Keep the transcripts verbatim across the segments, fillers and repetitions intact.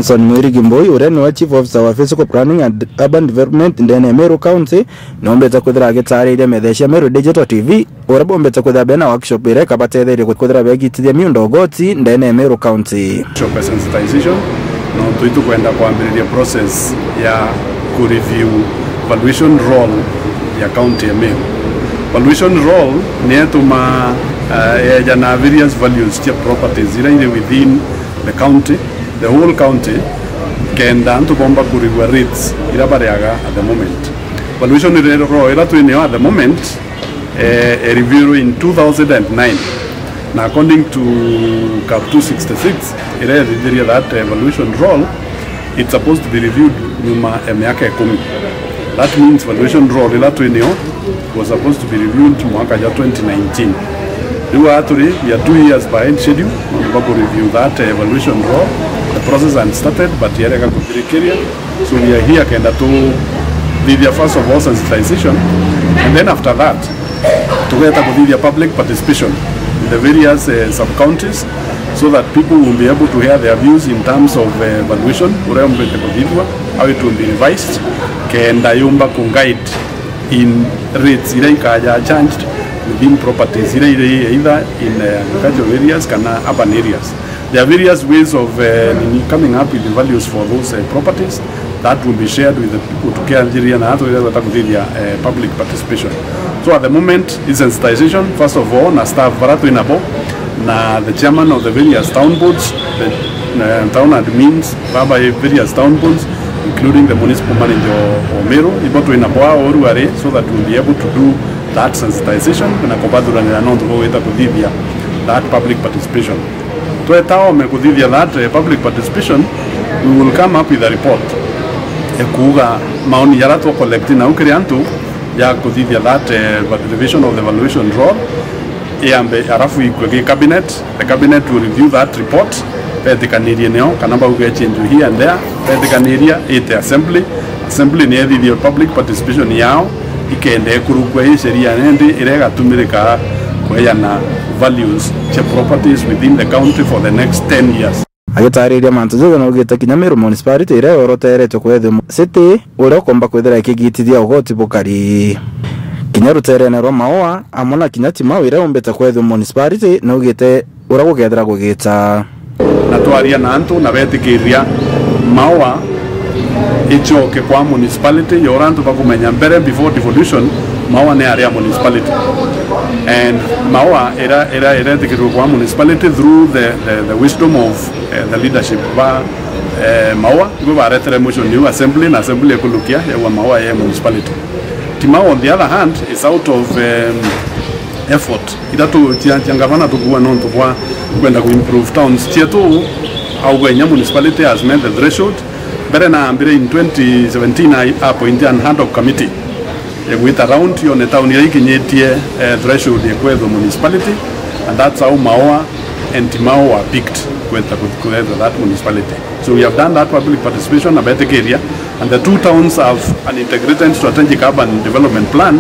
Johnson Mwirigi Mbui, uria niwe Chief Officer wa Physical Planning and Urban Development ndene ya Meru County, noombite kwithira agitaariria methecia Meru Digital T V, uria boombite kwithira bena workshop iria ikabatetheria kwithira beegitithia miundo ugoti ndene ya Meru County. Workshop ya sensitization, nontu itukwenda kwambiriria process ya ku review valuation roll ya county ya Meru. Valuation roll ni etumaa, eh, yeja na various values cia properties iria iri within the county, the whole county, kenda antu bomba kurigua rates iria bariaga at the moment. Valuation roll iria twinayo at the moment, eh, e review in two thousand and nine. Na according to cap two sixty-six, iria ethithirie that, eh, valuation roll, it's supposed to be reviewed nyuma ya miaka ikumi. That means valuation roll iria twinayo was supposed to be reviewed mwaka jwa twenty nineteen. Riu aa turi, we are two years behind schedule, nontu bwa ku review that, eh, valuation roll. The process had started, but yarega kuthirikiria. So we are here kenda tuthithia first of all sensitization, and then after that, tugeta kuthithia public participation in the various, eh, sub-counties, so that people will be able to hear their views in terms of, eh, valuation, uria yumbite kuthithua, how it will be revised, kenda yumba ku guide in rates iria ikaja charged within properties iria iri either in, eh, agricultural areas kana urban areas. There are various ways of, eh, nini, coming up with the values for those, eh, properties that will be shared with the people tukianjiria na atu iria bata kuthithia, eh, public participation. So at the moment, is sensitization, first of all, na staff bara twinabo, na the chairman of the various town boards, the, eh, town admins, baba e various town boards, including the municipal manager o, o Meru, ibo twinabo ao oru ari, so that we'll be able to do that sensitization na kubathuranira nontu bwa gwita kuthithia that public participation. Tweta ome kuthithia that, eh, public participation, we will come up with a report, eh, kuuga maoni jaria twa collect nau kiri antu ja kuthithia that, eh, revision of the valuation roll, iambe arafu ikue ki cabinet. The cabinet will review that report, betikanirie nio kana bauge change here and there, betikaniria ite assembly. Assembly ni ethithie public participation yao, ikenda ikurukua i sheria nindi iria igatumirika kweyana values cia properties within the county for the next ten years. Agitaariria mantu jau, naugite kinya Meru Municipality iria yoroteretwe kwethirwa city uria ukomba kwithira ikigitithia ugoti bukari. Kinya ruterene rwa Maua, amwe na kinya Timau iria yumbite kwethirwa municipality, naugite uria gukethira kugita. Na twaria na antu na betikiria Maua icoke kwa municipality, ya uria antu bakumenya mbere, before devolution, Maua ni aria municipality. And Maua ira, ira, iretikirwe kwa municipality through the, the, the wisdom of, eh, the leadership ba, eh, Maua, ibo baretere motion iu assembly, na assembly ikurukia yaua Maua ye municipality. Timau, on the other hand, is out of, um, effort ithatu cia, cia ngavana tukua nontu bwa kwenda ku improve towns cietu. Augwe inya municipality has met the threshold. Mbere naambire in twenty seventeen, I appointed an ad hoc committee ya gwita round yone town iria ikinyitie, eh, threshold ya kwethwa municipality, and that's how Maua and Timau were picked kweta, kwethwa that municipality. So we have done that public participation na betikiria, and the two towns have an integrated strategic urban development plan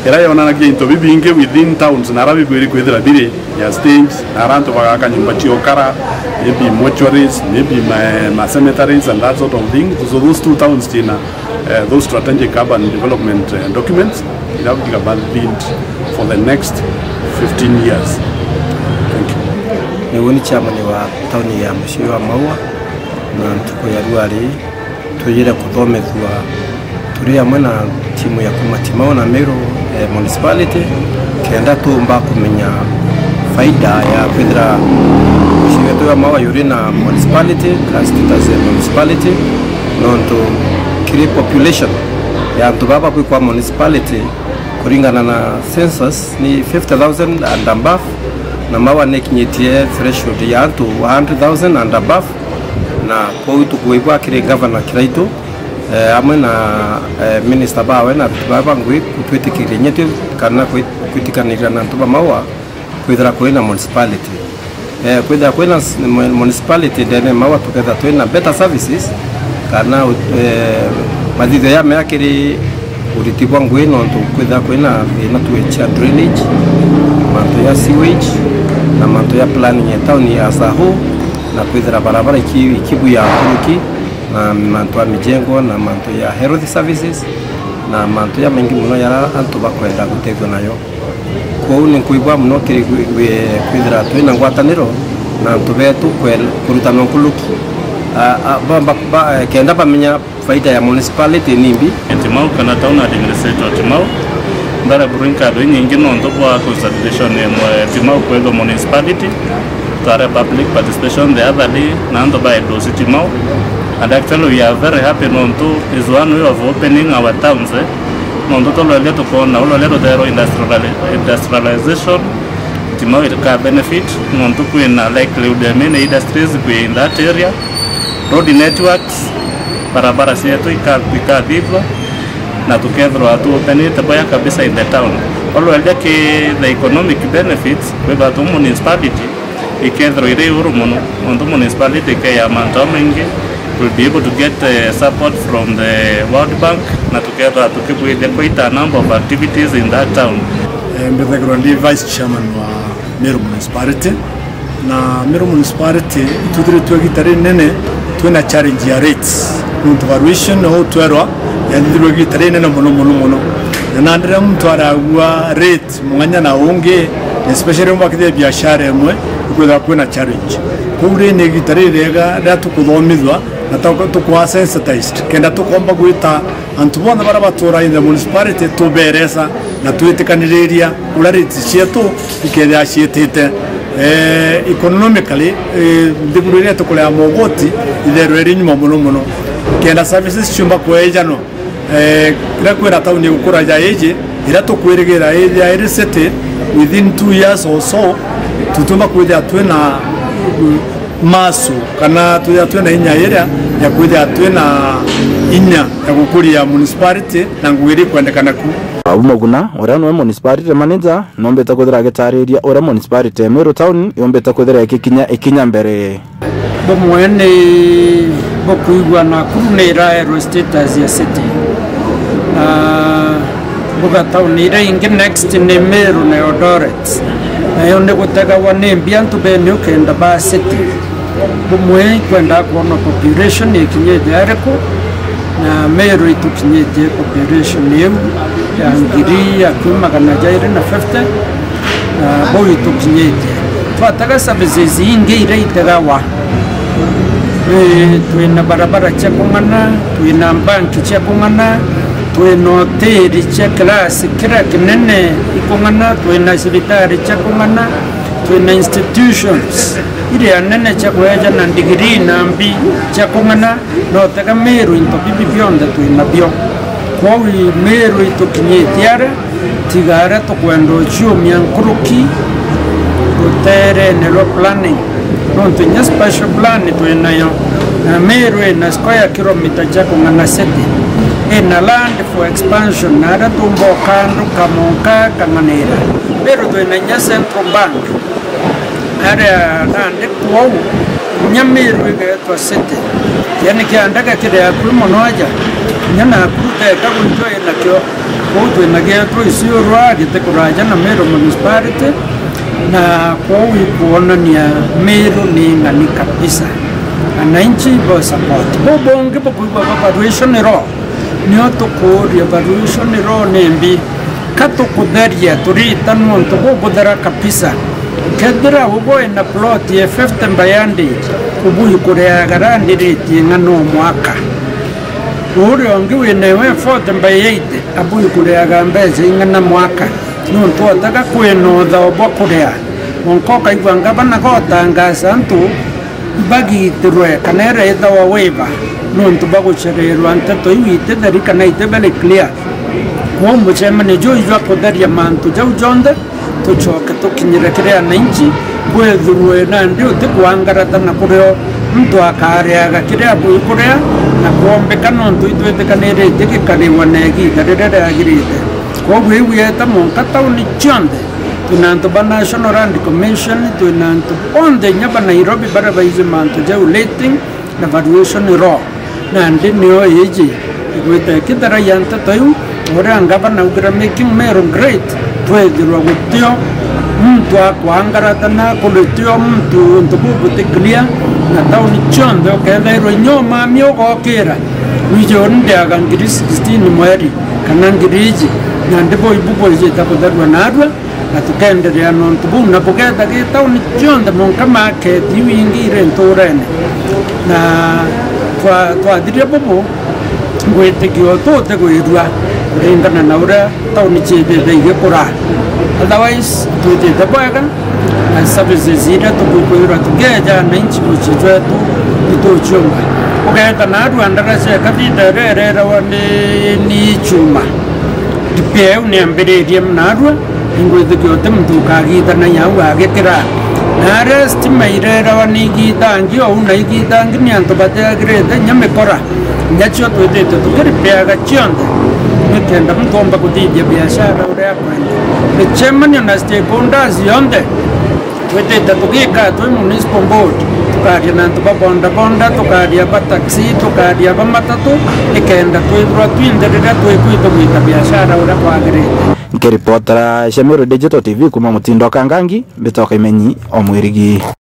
iria yonanagia into bibingi within towns na ara bibwiri kwithira biri ya stage, na ara antu bagaka nyumba cia ukara, maybe mortuaries, maybe ma, ma cemeteries and that sort of thing. So those two towns cina, eh, those strategic urban development, eh, documents iria bigabathint for the next fifteen years. Thank you. Niwe ni chairman wa tauni ya mucii wa Maua, na ntuku ya ruari twijire kuthomethua turi amwe na timu ya kuma Timau na Meru, eh, Municipality, kenda tuumba kumenya faida ya kwithira mucii wetu wa Maua yuri na municipality, ka status ya municipality, nontu kiri population ya antu baba bwi kwa municipality, kuringana na census, ni fifty thousand and above, na Maua ni ikinyitie threshold ya antu one hundred thousand and above, na kwou tukuigua kiri Governor Kiraitu, eh, amwe na, eh, minister bawe na aruti bawe ba ngugi kutwitikiria inya twi kana kwi-, kwitikaniria na antu ba Maua kwithira kuri na municipality. Eh, kwithira kwina s-, mu-, municipality ndene Maua tukethira twina better services, kana, eh, mathithio ya mea kiri uriti bwa ngugi, nontu kwithira kwina thina tuwe cia drainage, mantu ya sewage, na mantu ya planning ya town ya as a whole, na kwithira barabara iki-, ikibuya nkuruki, na mantu ya mijengo, na mantu ya health services, na mantu jamaingi mono jaria antu bakwenda gutethua nayo. Kwou ni nkwigua mono kiri gwi-, gwi-, kwithira twina ngwataniro na antu betu kwe-, kurutana nkuruki, a, a, ba, ba, ba, kenda bamenya faida ya municipality ni mbi. Timau kana Town Administrator Timau, ndare buru nkatho inyingi nontu bwa consultation imwe Timau kwethwa municipality. Tware public participation the other day, na antu ba endorse Timau. And actually we are very happy nontu is one way of opening our towns, eh. Nontu tulolete tukona, ulolete tuterwa industriali-, industrialization, Timau ika benefit, nontu kwina likelihood ya many industries kwi in that area. Road networks, barabara cietu ika-, ikathithwa, na tukethirwa tuopenite boya kabisa in the town. Already ki the economic benefits, kwithirwa tu municipality, ikethirwa iri iguru mono, nontu municipality ikeya mantu jamaingi, will be able to get, eh, support from the World Bank, na tukethirwa tukibwithia quite a number of activities in that town. Eh, mbithagirwa ndi vice chairman wa Meru Municipality. Na Meru Municipality itwithiritue igita rinene twina challenge ya rates. Nontu valuation, ou twerwa, yathithirue igita rinene mono, mono, mono. Na nandi riria muntu aragua rate mwanya na ungi, especially umakithia biashara imwe, ikwithirwa kwina challenge. Kwou ri ni igita ririega riria tukuthomithua na tuku-, tukwa sensitized, kenda tukomba gwita antu bonthe baria baturaa in the municipality tuberesa na twitikaniriria uria rate cietu ikethira ciitite. Eh, economically, eh, nthiguru iria tukurea mogoti itherwe iri nyuma mono mono. Kenda services ciumba kweejanwa, eh, riria kwina tauni igukura ja iji, iria tukwirigira ithia iri city, within two years or so, tutiumba kwithia twina, mm, masu, kana twithia twina inya iria ya kwithia twina inya ya gukuria municipality na ngugi iria ikwendekana ku. Babu Muguna, uria niwe municipality manager, nombite kwithira agitariria uria municipality ya Meru Town yumbite kwithira ikikinya ikinya mbere. Bumwe ni bukwigua Nakuru ni iraerwe status ya city, na buga tauni iria ingi next ni Meru na Eldoret. Nayo ni gutegagwa ni mbi antu benu kenda ba city. Bumwe ikwenda kwona population ikinyite ariku, na Meru itukinyitie population iu ya ngiri akui magana jairi na fifty, na bau itukinyitie. Twatega services ingi iria itegagwa, eh, twina barabara cia kung'ana, twina bank cia kung'ana, twina hoteli cia class kiria kinene ikung'ana, twina cibitari cia kung'ana, twina institutions iria nene cia kweja na ndigiri na mbi cia kung'ana, na utega Meru into bibi bionthe twinabio. Kwou Meru itukinyitie aria, tiga aria tukwenda uciumia nkuruki ruteerene rwa planning, nontu inya special plan twinayo, na Meru ina square kilometre cia kung'ana city, ina land for expansion, na aria tumba ukanduka monka kang'anira. Meru twina inya central bank, aria nandi kwou, inya Meru igeetwa city. Yani kiandege kiri akui mono aja, inya Nakuru teka gwitwa inakio. Kwou twina geetwa Isiolo giti kuraja na Meru Municipality, na kwou ikwonania Meru ni ng'ani kabisa. Ananchi bo support. Bubungi bukwigua ba valuation law, nio tukuuria valuation law ni mbi? Ka tukutheria, turiita nontu bubuthera kabisa. Kethira ugwe wina plot ya fifty by hundred, ubui kuriaga land rate ing'ana o mwaka. Uria ungi winayo e forty by eighty, abui kuriaga mbeca ing'ana mwaka, nontu otega kwina uthao bwa kuria. Wonka ukaigua ngavana gotangaca antu bagitirwe kana ireethawa waiver nontu bwa gucererwa nteto iu ititheri kana iti very clear. Kwou mucemanio juu jwa kutheria mantu jau jonthe, tucoke tukinyire kiri ananchi, kwithirwe nandi uti kwangarata na kurio muntu akariaga kiria abui kuria na kwombika nontu itwitikaniritie gikariwa na igiita riria riagirite. Kwou iu yeta mwanka tauni cionthe, twina antu ba National Land Commission, twina antu bonthe inya ba Nairobi baria baiji mantu jau, rating na valuation law. Nandi nio iji igwita ikitharagia nteto iu, uria ngavana augire, making Meru great, twithirwa gutio muntu akwangarata na kuritio muntu untu buu buti clear, Na tauni cionthe ukethairwa inya umami ugokira, wiji uni ndiaga ngiri sixteen mweri, kana ngiri iji, na ndi bui bubwijite kutherua narua, na tukenderea nontu buu, na buketha gi tauni cionthe monka maketi iu ingi iri nturene. Na twa-, twathiria bubu, ngwitikio tutigwirua kuringana na uria tauni ciithite igikura. Otherwise, twitite bwega, na services iria tukwithirwa tukeeja na inchi mucii jwetu nituciumba. Ugeeta naarua ndaraca ikathitha iria ireerawa ni, ni chuma. Repair iu niambiririe naarua, ingwitikia uti muntu ukagithanagia au agikira. Na aria stima ireerawa ni igithangi ou na igithangi ni antu bateagirite inya mikora. Nyacio twitite tukiripeaga cionthe, nikenda muntu omba kuthithia biashara uria akwenda. Micemanio na stakeholders yonthe twitite tugika twi municipal board, tukaria na antu ba bodaboda, tukaria ba taxi, tukaria ba matatu, nikenda twithirwa twinthe riria twikwi tugwita biashara uria kwagirite. Nkiripotera cia Meru Digital T V kuma Mutindo Kangangi, mbitoka Imenyi o Mwirigi.